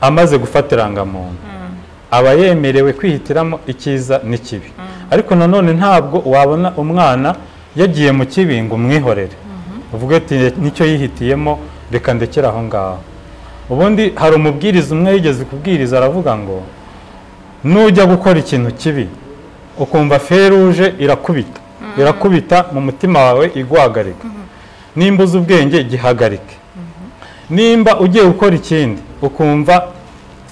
Amaze gufata irangamuntu aba yemerewe kwihitiramo icyiza n'ikibi. Ariko nanone ntabwo wabona umwana yagiye mu kibi ngo umwihorere, uvuge ati nicyo yihitiyemo, reka ndekere aho ngaho. Ubundi hari umubwiriza umwe yigeze kubwiriza, aravuga ngo nujya gukora ikintu kibi ukumva feruje irakubita, irakubita mu mutima wawe iguhagarika, nimba uzi ubwenge gihagarike. Nimba ugiye gukora ikindi ukumva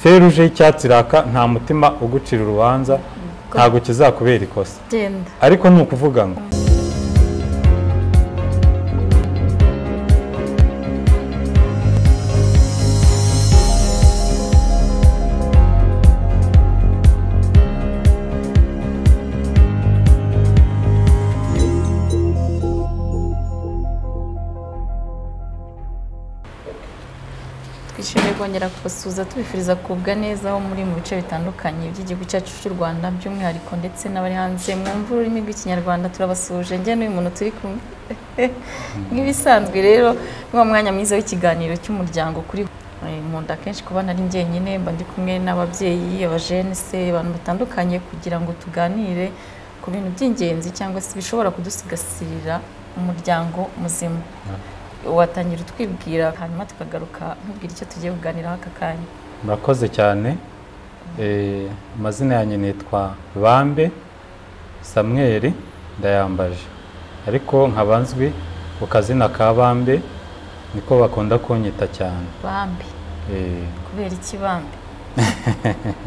feruje y'icyatsi iraka, nta mutima ugucira urubanza, ntabwo kizakubera ikosa. Ariko ni ukuvuga ngo twishimiye kongera kubasuhuza, tubifuriza kugubwa neza aho muri mu bice bitandukanye by'igihugu cyacu cy'u Rwanda, by'umwihariko ndetse n'abari hanze mwumva ururimi rw'Ikinyarwanda. Turabasuhuje njye n'uyu muntu turi kumwe nk'ibisanzwe. Rero ni wa mwanya mwiza w'ikiganiro cy'umuryango kuri nkunda kenshi kuba nari njyenyine, mba ndi kumwe n'ababyeyi, abajenese, abantu batandukanye kugira ngo tuganire ku bintu by'ingenzi cyangwa se bishobora kudusigasirira umuryango muzima. Watangira utwibwira, hanyuma tukagaruka nkubwira icyo tugiye kuganiraho aka kanya. Murakoze cyane. Amazina yanjye nitwa Bambe Samuel Ndayambaje, ariko nkaba nzwi ku kazina ka Bambe, niko bakunda kunyita cyane. Bambe? Kubera iki Bambe?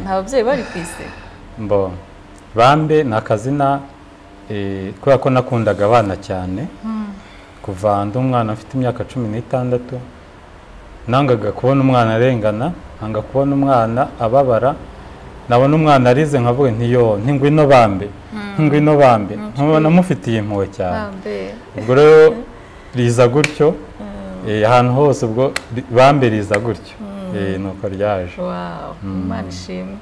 Nta babyeyi bari ku isi? Mbo Bambe ni akazina kubera ko nakundaga abana cyane. Kuva ndi umwana mfite imyaka 16, nangaga kubona umwana arengana, nkanga kubona umwana ababara. Nabona umwana arize nkavuga nti yo, nti ngwino Bambe, ngwino Bambe, nkabona mufitiye impuhwe cyane. Ubwo rero riza gutyo ahantu hose, ubwo Bambe riza gutyo, nuko ryaje. Wow, Imana ishimwe.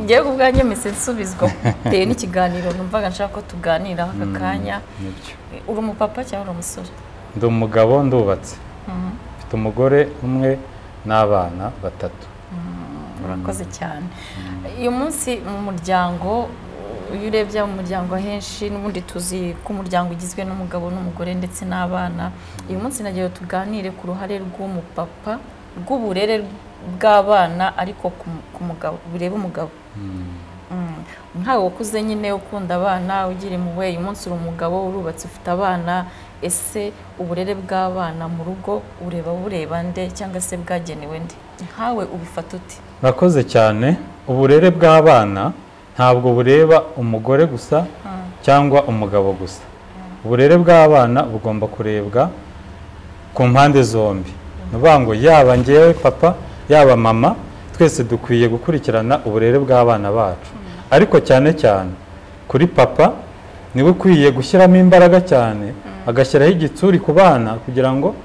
Ngiye ku bwanjye mpise nsubizwa bitewe n'ikiganiro numvaga nshaka ko tuganiraho aka kanya. Uri umupapa cyangwa uri umusore? Ndi umugabo, ndubatse, mfite umugore umwe n'abana 3. Urakoze cyane. Uyu munsi mu muryango, iyo urebye mu muryango ahenshi n'ubundi tuzi ko umuryango ugizwe n'umugabo n'umugore ndetse n'abana. Uyu munsi nagiye tuganire ku ruhare rw'umupapa, rw'uburere bw'abana, ariko ku mugabo, bureba umugabo. Nkawe wakuze nyine ukunda abana, ugira impuhwe, uyu munsi uri umugabo, urubatse, ufite abana. Ese uburere bw'abana mu rugo ureba bureba nde cyangwa se bwagenewe nde? Nkawe ubifata ute? Murakoze cyane. Uburere bw'abana ntabwo bureba umugore gusa cyangwa umugabo gusa. Uburere bw'abana bugomba kurebwa ku mpande zombi. Ni ukuvuga ngo yaba njyewe papa, yaba mama, twese dukwiye gukurikirana uburere bw'abana bacu. Ariko cyane cyane kuri papa niwe ukwiye gushyiramo imbaraga cyane, agashyiraho igitsuri ku bana kugira ngo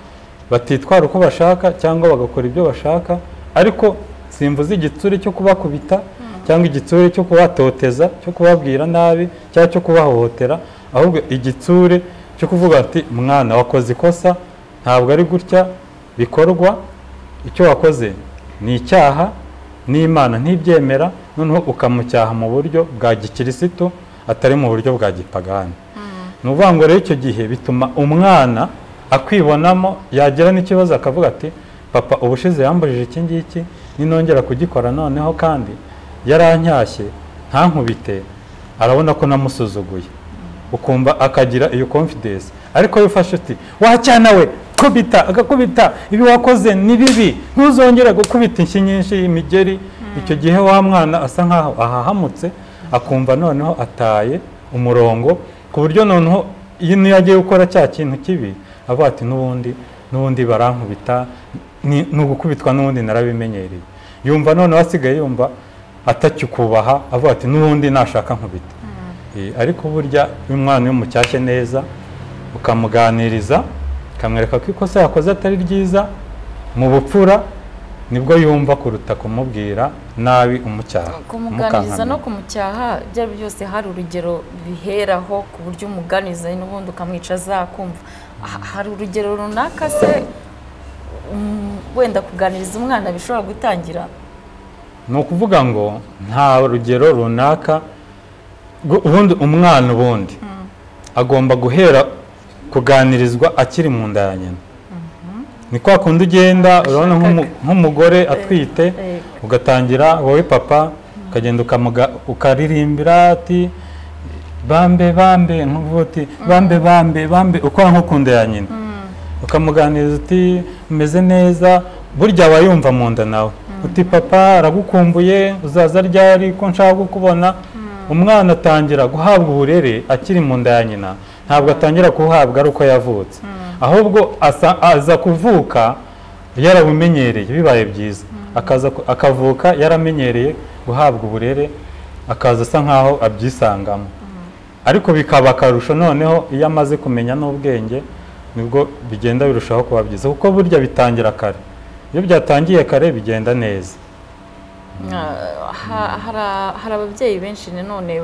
batitwara uko bashaka cyangwa bagakora ibyo bashaka. Ariko simvuze igitsuri cyo kubakubita cyangwa igitsure cyo kubatoteza, cyo kubabwira nabi cyangwa cyo kubahohotera, ahubwo igitsure cyo kuvuga ati mwana wakoze ikosa, ntabwo ari gutya bikorwa, icyo wakoze ni icyaha n'Imana ntibyemera, noneho ukamucyaha mu buryo bwa gikirisitu atari mu buryo bwa gipagani. Ni ukuvuga ngo rero icyo gihe bituma umwana akwibonamo, yagira n'ikibazo akavuga ati papa ubushize yambujije iki ngiki, ninongera kugikora noneho kandi yarancyashye ntankubite, arabona ko namusuzuguye. Ukumva akagira iyo confidence. Ariko iyo ufashe uti wacyana we kubita, agakubita, ibi wakoze ni bibi, ntuzongere gukubita inshyi nyinshi imigeri, icyo gihe wa mwana asa nkaho ahahamutse, akumva noneho ataye umurongo, ku buryo noneho iyo niyo agiye gukora cya kintu kibi avuga ati n'ubundi barankubita, ni ugukubitwa n'ubundi narabimenyereye. Yumva noneho asigaye yumva atacyukubaha, avuga ati n'ubundi nashaka nkubita. Ariko burya umwana iyo umucyashye neza ukamuganiriza, ukamwereka ko ikosa yakoze atari ryiza mu bupfura, nibwo yumva kuruta kumubwira nabi umucyaha. Kumuganiriza no kumucyaha ibyo ari byose hari urugero biheraho, ku buryo umuganiriza n'ubundi ukamwicaza akumva. Hari urugero runaka se wenda kuganiriza umwana bishobora gutangira? Ni ukuvuga ngo nta rugero runaka. Ubundi umwana ubundi agomba guhera kuganirizwa akiri mu nda ya nyina. Ni kwa kundi ugenda urabona nk'umugore atwite, ugatangira wowe papa ukagenda ukaririmbira ati bambe bambe, nkuvuga uti bambe bambe bambe, ukora nko ku nda ya nyina, ukamuganiriza uti umeze neza. Burya aba yumva mu nda nawe uti papa aragukumbuye, uzaza ryari ko nshaka kukubona. Umwana atangira guhabwa uburere akiri mu nda ya nyina, ntabwo atangira kuhabwa ari uko yavutse, ahubwo aza kuvuka yarabumenyereye. Bibaye byiza akavuka yaramenyereye guhabwa uburere, akaza asa nkaho abyisangamo. Ariko bikaba akarusho noneho iyo amaze kumenya n'ubwenge, nibwo bigenda birushaho kuba byiza, kuko burya bitangira kare. Iyo byatangiye kare bigenda neza. Hari ababyeyi benshi nanone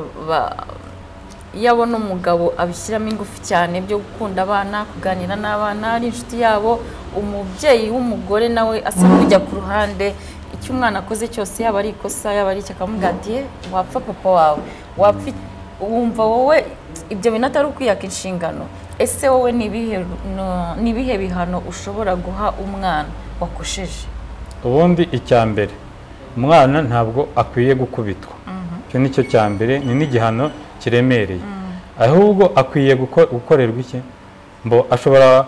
iyo abona umugabo abishyiramo ingufu cyane byo gukunda abana, kuganira n'abana, ari inshuti yabo, umubyeyi w'umugore nawe asa n'ujya ku ruhande, icyo umwana akoze cyose, yaba ari ikosa, yaba ari icyo, akamubwira ati wapfa papa wawe, wapfa. Wumva wowe ibyo bintu atari ukwiyaka inshingano? Ese wowe ni ibihe bihano ushobora guha umwana wakosheje? Ubundi icya mbere, umwana ntabwo akwiye gukubitwa. Icyo ni cyo cya mbere, ni n'igihano kiremereye. Ahubwo akwiye gukorerwa iki? Mbo ashobora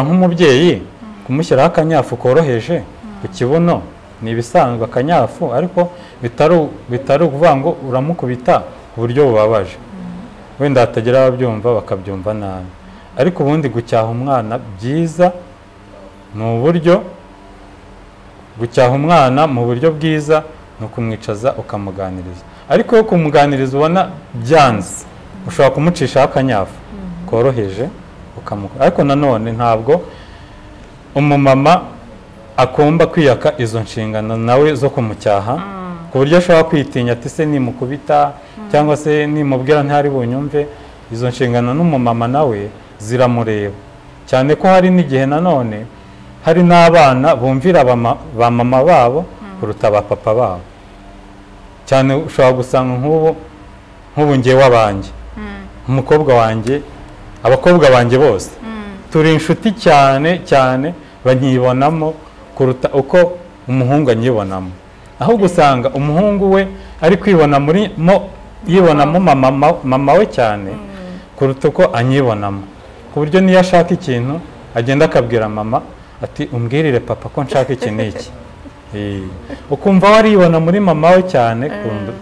nk'umubyeyi kumushyiraho akanyafu koroheje ku kibuno, ni ibisanzwe akanyafu, ariko bitari ukuvuga ngo uramukubita ku buryo bubabaje, wenda hatagira ababyumva bakabyumva nabi. Ariko ubundi gucyaha umwana byiza ni uburyo, gucyaha umwana mu buryo bwiza ni ukumwicaza ukamuganiriza. Ariko iyo kumuganiriza ubona byanze, ushobora kumucishaho akanyafu koroheje ukamukora. Ariko nanone ntabwo umumama agomba kwiyaka izo nshingano nawe zo kumucyaha, ku buryo ashobora kwitinya ati se nimukubita cyangwa se nimubwira ntari bunyumve. Izo nshingano n'umumama nawe ziramureba, cyane ko hari n'igihe nanone hari n'abana bumvira ba mama babo kuruta ba papa babo. Cyane ushobora gusanga nk'ubu ngewe abanjye, umukobwa wanjye, abakobwa banjye bose turi inshuti cyane cyane, banyibonamo kuruta uko umuhungu anyibonamo. Ahubwo usanga umuhungu we ari kwibona muri mo, yibonamo mama we cyane kuruta uko anyibonamo, ku buryo niyo ashaka ikintu agenda akabwira mama ati umbwirire papa ko nshaka iki n'iki. Ukumva waribona muri mama we cyane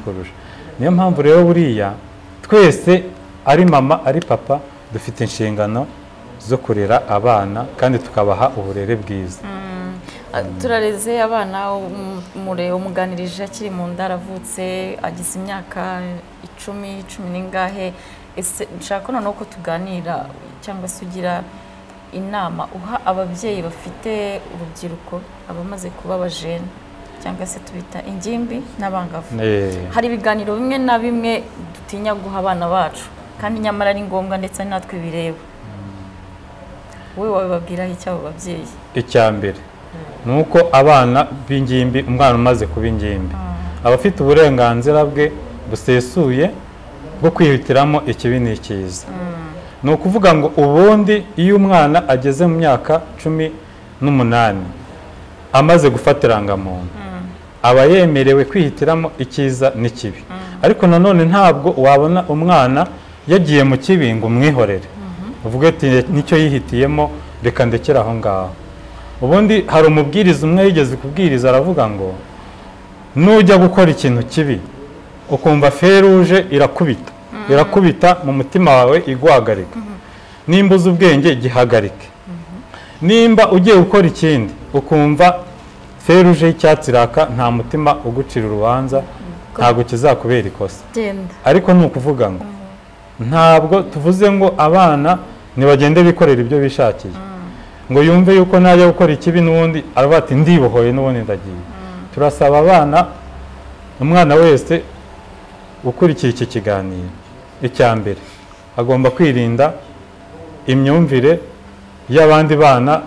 kurusha. Niyo mpamvu rero buriya twese, ari mama ari papa, dufite inshingano zo kurera abana kandi tukabaha uburere bwiza. Turareze abana, umuganirije akiri mu nda, aravutse, agize imyaka 10, 10 n'ingahe. Ese nshaka noneho ko tuganira cyangwa se ugira inama uha ababyeyi bafite urubyiruko, abamaze kuba abajene cyangwa se tubita ingimbi n'abangavu. Hari ibiganiro bimwe na bimwe dutinya guha abana bacu kandi nyamara ari ngombwa, ndetse natwe bireba. Wowe wabibabwiraho icyo abo babyeyi? Icya mbere ni uko abana b'ingimbi, umwana umaze kuba ingimbi aba afite uburenganzira bwe busesuye bwo kwihitiramo ikibi n'ikiza. Ni ukuvuga ngo ubundi iyo umwana ageze mu myaka 18 amaze gufata irangamuntu, aba yemerewe kwihitiramo icyiza n'ikibi. Ariko nanone ntabwo wabona umwana yagiye mu kibi ngo umwihorere, uvuge ati nicyo yihitiyemo reka ndekere aho ngaho. Ubundi hari umubwiriza umwe yigeze kubwiriza aravuga ngo nujya gukora ikintu kibi ukumva feruje irakubita, irakubita mu mutima wawe iguhagarika, nimba uzi ubwenge gihagarike. Nimba ugiye gukora ikindi ukumva feruje y'icyatsi iraka, nta mutima ugucira urubanza, ntabwo kizakubera ikosa. Ariko ni ukuvuga ngo ntabwo tuvuze ngo abana ntibagende bikorera ibyo bishakiye, ngo yumve yuko najya gukora ikibi n'ubundi aravuga ati ndibohoye n'ubundi ndagiye. Turasaba abana, umwana wese ukurikiye iki kiganiro, icya mbere agomba kwirinda imyumvire y'abandi bana,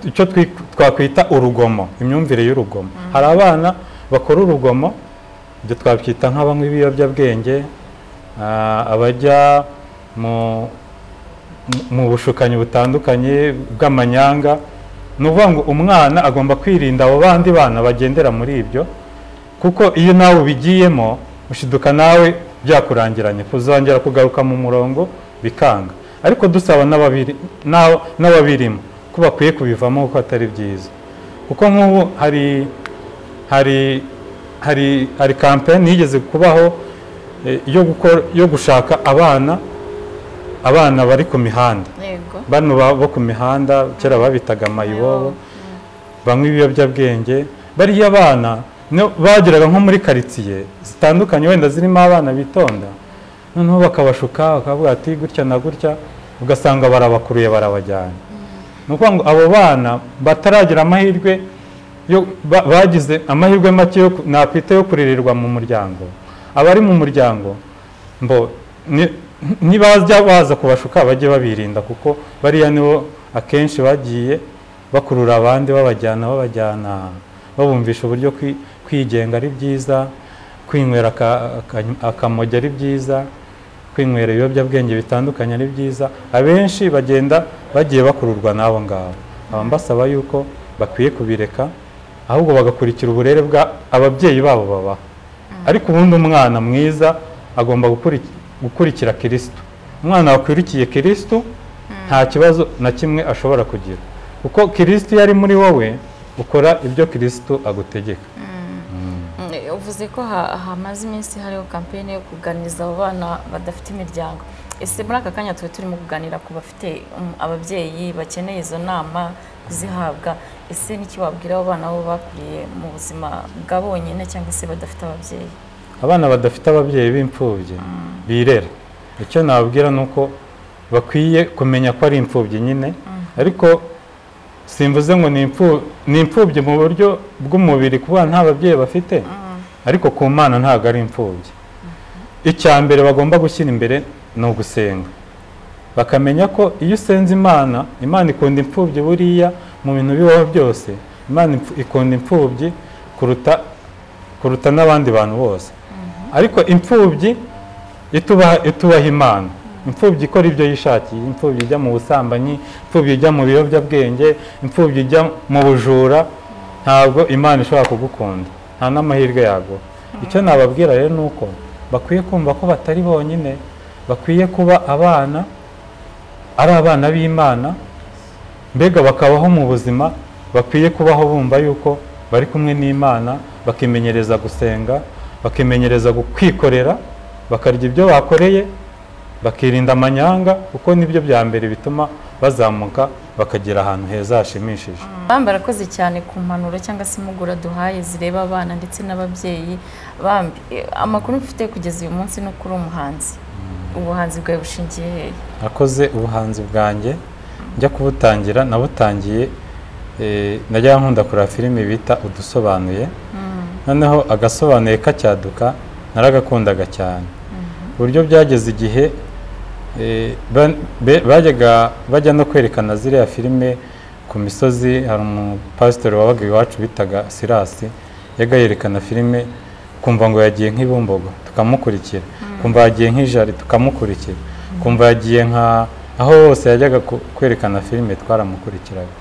icyo twakwita urugomo, imyumvire y'urugomo. Hari abana bakora urugomo, ibyo twabyita nk'abanywa ibiyobyabwenge, abajya mu bushukanyi butandukanye bw'amanyanga. Ni ukuvuga ngo umwana agomba kwirinda abo bandi bana bagendera muri ibyo, kuko iyo nawe ubigiyemo ushiduka nawe byakurangiranye, kuzongera kugaruka mu murongo bikanga. Ariko dusaba n'ababirimo ko bakwiye kubivamo kuko atari byiza. Kuko nk'ubu hari campaign yigeze kubaho yo gushaka abana bari ku mihanda. Bano bo ku mihanda kera babitaga mayibobo, banywa ibiyobyabwenge. Bariya bana bageraga nko muri karitsiye zitandukanye wenda zirimo abana bitonda, noneho bakabashuka bakavuga ati gutya na gutya, ugasanga barabakuruye barabajyana. Ni ukuvuga ngo abo bana bataragira amahirwe, bagize amahirwe make nakwita yo kuririrwa mu muryango. Abari mu muryango nibajya baza kubashuka bajye babirinda, kuko bariya nibo akenshi bagiye bakurura abandi babajyana babumvisha uburyo kwigenga ari byiza, kwinywera akamogi ari byiza, kwinywera ibiyobyabwenge bitandukanye ari byiza. Abenshi bagenda bagiye bakururwa n'abo ngabo. Aba mbasaba yuko bakwiye kubireka, ahubwo bagakurikira uburere bwa ababyeyi babo babaha. Ariko ubundi umwana mwiza agomba gukurikira Kristo. Umwana wakurikiye Kristo nta kibazo na kimwe ashobora kugira, kuko Kristo yari muri wowe, ukora ibyo Kristo agutegeka. Uvuze ko hamaze iminsi hariho campaign yo kuganiriza abo bana badafite imiryango. Ese muri aka kanya twe turimo kuganira ku bafite ababyeyi bakeneye izo nama kuzihabwa, ese niki wabwira abo bana bo bakuriye mu buzima bwa bonyine cyangwa se badafite ababyeyi? Abana badafite ababyeyi b'imfubyi birera, icyo nababwira nuko bakwiye kumenya ko ari imfubyi nyine, ariko simvuze ngo ni imfubyi mu buryo bw'umubiri kuba nta babyeyi bafite, ariko ku Mana ntabwo ari imfubyi. Icya mbere bagomba gushyira imbere ni ugusenga, bakamenya ko iyo usenze Imana, Imana ikunda imfubyi. Buriya mu bintu bibaho byose Imana ikunda imfubyi kuruta n'abandi bantu bose. Ariko imfubyi itubaha Imana, imfubyi ikora ibyo yishakiye, imfubyi ijya mu busambanyi, imfubyi ijya mu biyobyabwenge, imfubyi ijya mu bujura, ntabwo Imana ishobora kugukunda, nta n'amahirwe yago. Icyo nababwira rero nuko bakwiye kumva ko batari bonyine, bakwiye kuba abana, ari abana b'Imana, mbega bakabaho mu buzima bakwiye kubaho bumva yuko bari kumwe n'Imana, bakimenyereza gusenga, bakimenyereza kwikorera, bakarya ibyo bakoreye, bakirinda amanyanga, kuko nibyo bya mbere bituma bazamuka bakagera ahantu heza hashimishije. Bambi barakoze cyane ku mpanuro cyangwa se impuguro duhaye zireba abana ndetse n'ababyeyi. Bambi, amakuru mfite kugeza uyu munsi ni uko uri umuhanzi. Ubuhanzi bwawe bushingiye hehe? Nakoze ubuhanzi bwanjye njya kubutangira, nabutangiye najya nkunda kureba filime bita Udusobanuye. Noneho agasobanuye kacyaduka naragakundaga cyane, uburyo byageze igihe bajyaga bajya no kwerekana ziriya filime ku misozi. Hari umupasitori wabaga iwacu bitaga Sirasi, yaga yerekana filime kumva ngo yagiye nk'ibumbogo tukamukurikira, kumva yagiye nk'ijari tukamukurikira, kumva yagiye nka aho hose yajyaga kwerekana filime twaramukurikiraga.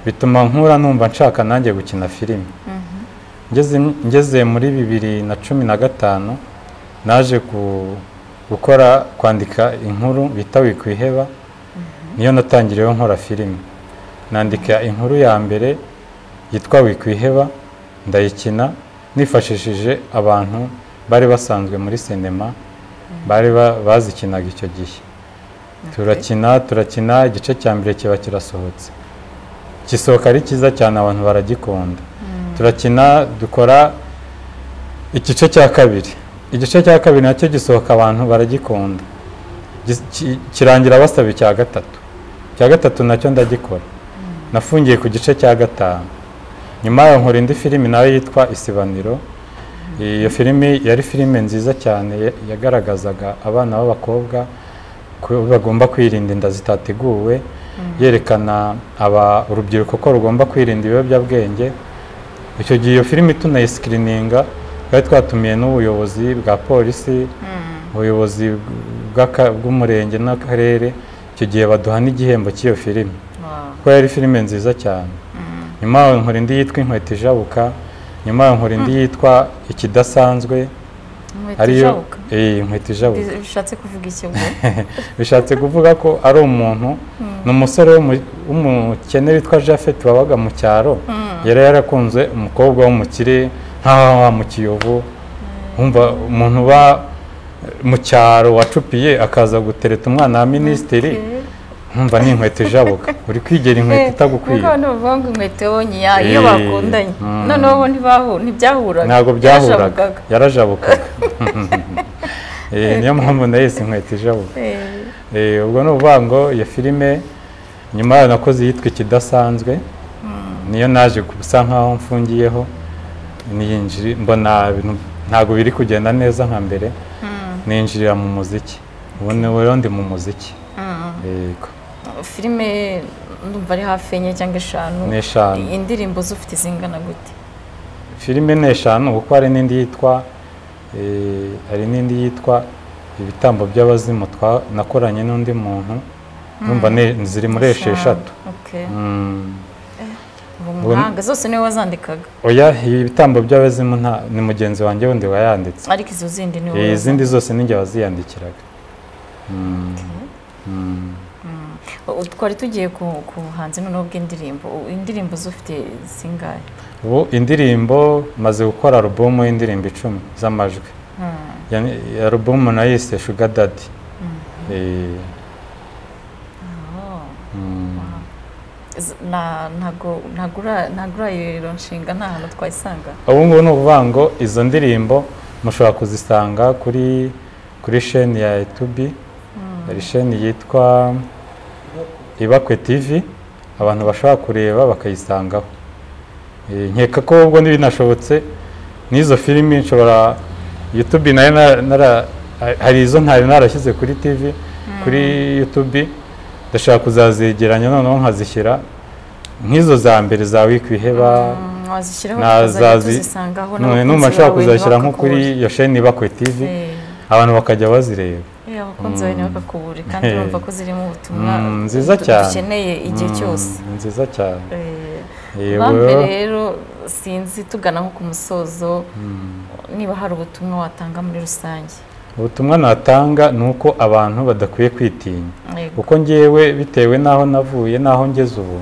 Bituma nkura numva nshaka nanjye gukina filime. Ngeze muri 2015 naje gukora kwandika inkuru bita Wikwiheba, niyo natangiriyeho nkora filime. Nandika inkuru ya mbere yitwa Wikwiheba, ndayikina nifashishije abantu bari basanzwe muri sinema bari bazikinaga icyo gihe. Turakina igice cya mbere kiba kirasohotse, gisohoka ari cyiza cyane, abantu baragikunda. Turakina dukora igice cya kabiri, igice cya kabiri nacyo gisohoka abantu baragikunda, kirangira basaba icya gatatu. Icya gatatu nacyo ndagikora, nafungiye ku gice cya gatanu. Nyuma yaho nkora indi filimi nayo yitwa Isibaniro. Iyo filimi yari filime nziza cyane, yagaragazaga abana b'abakobwa ko bagomba kwirinda inda zitateguwe, yerekana urubyiruko ko rugomba kwirinda ibiyobyabwenge. Icyo gihe iyo filime tunayisikirininga, twari twatumiye n'ubuyobozi bwa polisi, ubuyobozi bw'umurenge n'akarere. Icyo gihe baduha n'igihembo cy'iyo filime kuko yari filime nziza cyane. Nyuma yaho nkora indi yitwa Inkweto Ijabuka, nyuma yaho nkora indi yitwa Ikidasanzwe. Ariyo Inkweto Ijabuka bishatse kuvuga iki? Bishatse kuvuga ko ari umuntu, ni umusore w'umukene witwa Japhet wabaga mu cyaro, yari yarakunze umukobwa w'umukire nk'aho mu Kiyovu. Wumva umuntu uba mu cyaro wacupiye akaza gutereta umwana wa minisitiri, nkumva ni inkweto ijabuka, uri kwigera inkweto itagukwiye. Kuko abantu bavuga ngo inkweto yabonye iyo bakundanye, noneho bo ntibyahuraga, ntabwo byahuraga, yarajabukaga. Niyo mpamvu nayise Inkweto Ijabuka. Ubwo ni ukuvuga ngo iyo filime nyuma yayo nakoze yitwa Ikidasanzwe, niyo naje gusa nkaho mfungiyeho, mbona ntabwo biri kugenda neza nka mbere, ninjirira mu muziki. Ubu rero ndi mu muziki. Yego. Filime ndumva ari hafi 4 cyangwa 5. Ni 5. Indirimbo zufite zingana gute? Filime ni 5 kuko hari n'indi yitwa Ibitambo by'abazimu nakoranye n'undi muntu, ndumva ziri muri 6. Okay. Umuhanga zose niwe wazandikaga? Oya, ibitambo by'abazimu ni mugenzi wanjye wundi wayanditse. Ariko izo zindi ni wowe? Izindi zose ninjye waziyandikiraga. Twari tugiye ku buhanzi noneho bw'indirimbo. Indirimbo zufite zingahe? Ubu indirimbo maze gukora alubumu y'indirimbo 10 z'amajwi. Alubumu nayise Sugar Daddy. Ntabwo nshinga nta hantu twayisanga. Ubu ngubu ni ukuvuga ngo izo ndirimbo mushobora kuzisanga kuri sheni ya YouTube, hari sheni yitwa Ibakwe TV, abantu bashobora kureba bakayisangaho. Nkeka ko ubwo ntibinashobotse n'izo filimi nshobora YouTube nayo hari izo ntari narashyize kuri TV, kuri YouTube, ndashaka kuzazegeranya noneho nkazishyira nk'izo za mbere za Wikwiheba, none nshobora kuzashyira nko kuri iyo sheni Ibakwe TV, abantu bakajya bazireba. Abakunzi bawe ntibakakubure, kandi urumva ko zirimo ubutumwa nziza cyane dukeneye igihe cyose. Nziza cyane. Bambe rero sinzi tugana nko ku musozo, niba hari ubutumwa watanga muri rusange. Ubutumwa natanga ni uko abantu badakwiye kwitinya, kuko ngewe bitewe n'aho navuye n'aho ngeze ubu,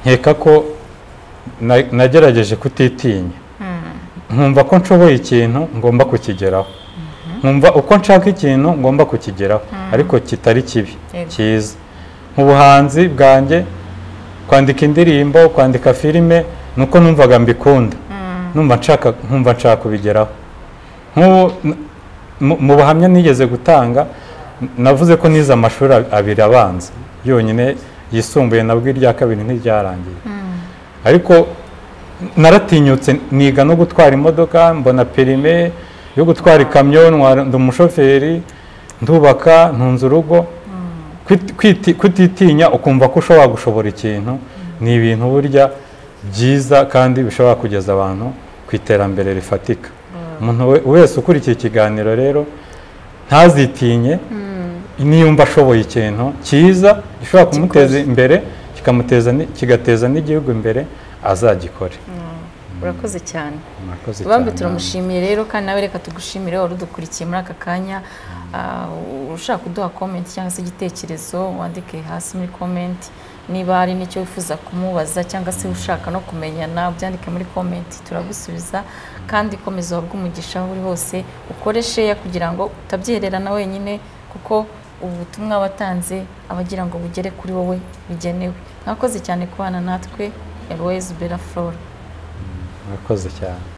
nkeka ko nagerageje kutitinya, nkumva ko nshoboye ikintu ngomba kukigeraho, nkumva uko nshaka ikintu ngomba kukigeraho, ariko kitari kibi, cyiza. Mu buhanzi bwanjye kwandika indirimbo, kwandika filime, nuko numvaga mbikunda, numva nshaka kubigeraho. Mu buhamya nigeze gutanga, navuze ko nize amashuri 2 abanza yonyine, yisumbuye nabwo irya kabiri ntiryarangiye. Ariko naratinyutse niga no gutwara imodoka, mbona perime yo gutwara ikamyo, ndi umushoferi, ndubaka, ntunze urugo. Kutitinya ukumva ko ushobora gushobora ikintu ni ibintu burya byiza kandi bishobora kugeza abantu ku iterambere rifatika. Umuntu wese ukurikiye ikiganiro rero ntazitinye, niyumva ashoboye ikintu cyiza gishobora kumuteza imbere, kigateza n'igihugu imbere, azagikore. Urakoze cyane. Bambe turamushimiye rero, kandi nawe reka tugushimire wari udukurikiye muri aka kanya. Ushaka kuduha comment cyangwa se igitekerezo, wandike hasi muri comment. Niba hari n'icyo wifuza kumubaza cyangwa se ushaka no kumenyana, ubyandike muri comment, turagusubiza. Kandi komeza uhabwe umugisha aho uri hose, ukore share kugira ngo utabyererana wenyine, kuko ubutumwa watanze abagira ngo bugere kuri wowe bigenewe. Mwakoze cyane kubana natwe. Eloise Bella Flora. Mwakoze cyane.